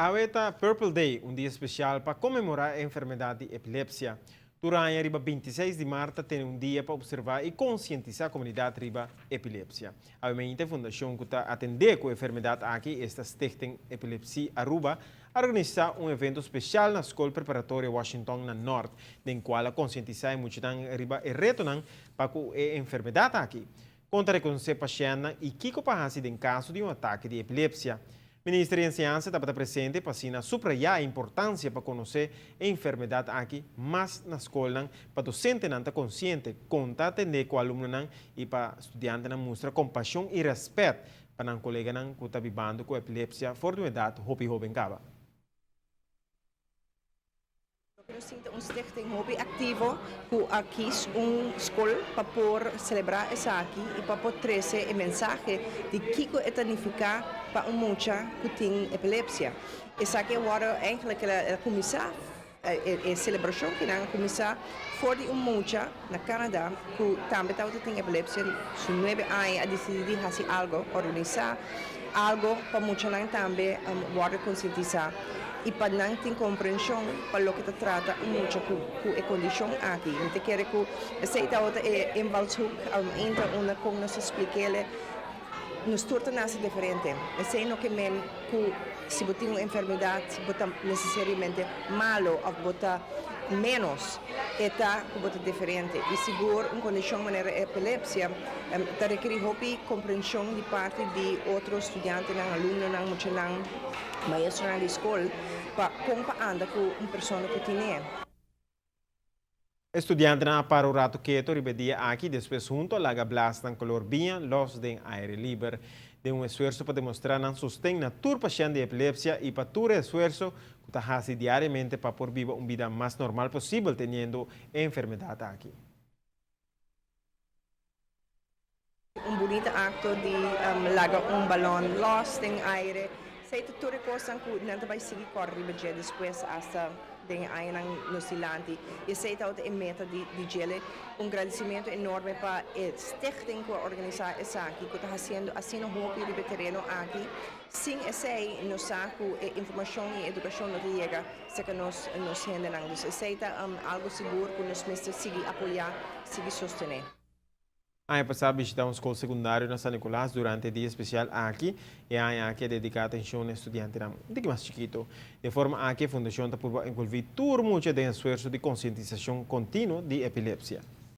Awe ta Purple Day, un dia special pa conmemora e enfermedad di epilepsia. Tur aña riba 26 di maart ta tene un dia pa observa y concientisa comunidad riba epilepsia. Awe mainta e fundacion cu ta atende cu e enfermedad aki, esta Stichting Epilepsie Aruba, a organisa un evento special na Scol Preparatorio Washington na Noord, den cual a concientisa e muchanan riba e retonan pa cu e enfermedad aki. Kon ta rekonosé pashèntnan i kiko pa hasi den kaso di un atake di epilepsia? Minister di Enseñansa tabata presente pa asina suprayá e importansia pa konosé e enfermedat aki mas na skolnan, pa dosentenan ta konsiente kon ta atendé ku alumnonan i pa studiantenan mustra kompashon i rèspèt pa nan koleganan ku ta bibando ku epilepsia for di un edat hopi hóben kaba. Loke nos tin ta un stichting hopi activo cu a kies un scol pa por celebra esaki y pa por trece e mensahe di kico e ta nifica pa un mucha cu tin epilepsia. Esaki a wordo eigenlijk el a cuminsa e celebracion kinan a cuminsa for di un mucha na Canada cu tambe tabata tin epilepsia su nuebe aña a dicidi di haci algo, organisa algo pa muchanan tambe wordo concientisa. I pa nan tin komprenshon pa loke ta trata un mucha ku ku e kondishon aki. Mi ta kere ku esei tabata e invalshoek ainda unda kon nos a splik'ele nos tur ta nase diferente. Esei no ke men ku si bo tin un enfermedat bo ta nesesariamente malo òf bo ta ménos. E ta ku bo ta diferente. I sigur un kondishon manera epilepsia ta rekerí hopi komprenshon di parti di otro studiantenan, alumnonan, muchanan. Maestronan di skol pa kon pa anda ku un persona ku tine. E studiantenan a para un ratu keto riba e dia aki, despues hunto a laga blasnan kolor biña los den aire liber, den un esfuerso pa demostrá nan sosten na tur pashènt di epilepsia i pa tur e esfuerso ku ta hasi diariamente pa por biba un bida mas normal posibel teniendo e enfermedat aki. Un bunita acto di laga un balon los den aire. Esey ta tur e cosnan cu nan ta bay sigui core riba dje despues hasta den e añanan nos dilanti. Y esey tabata e meta di djele. Un gradicimento enorme pa e stichting cu a organisa esaki cu ta haciendo asina hopi riba e tereno aki. Sin esey nos sa cu e informacion y educacion no ta yega cerca nos nos hendenan. Dus esey ta algo sigur cu nos mester sigui apoya, sigui sostene. Aña pasá a bishitá un skol sekundario na San Nicolas durante e dia spesial aki. E aña aki a dediká atenshon na e studiantenan un tiki mas chikitu. Di e forma aki e fundashon ta purba envolví tur mucha den esfuerso di konsientisashon kontinuo di epilepsia.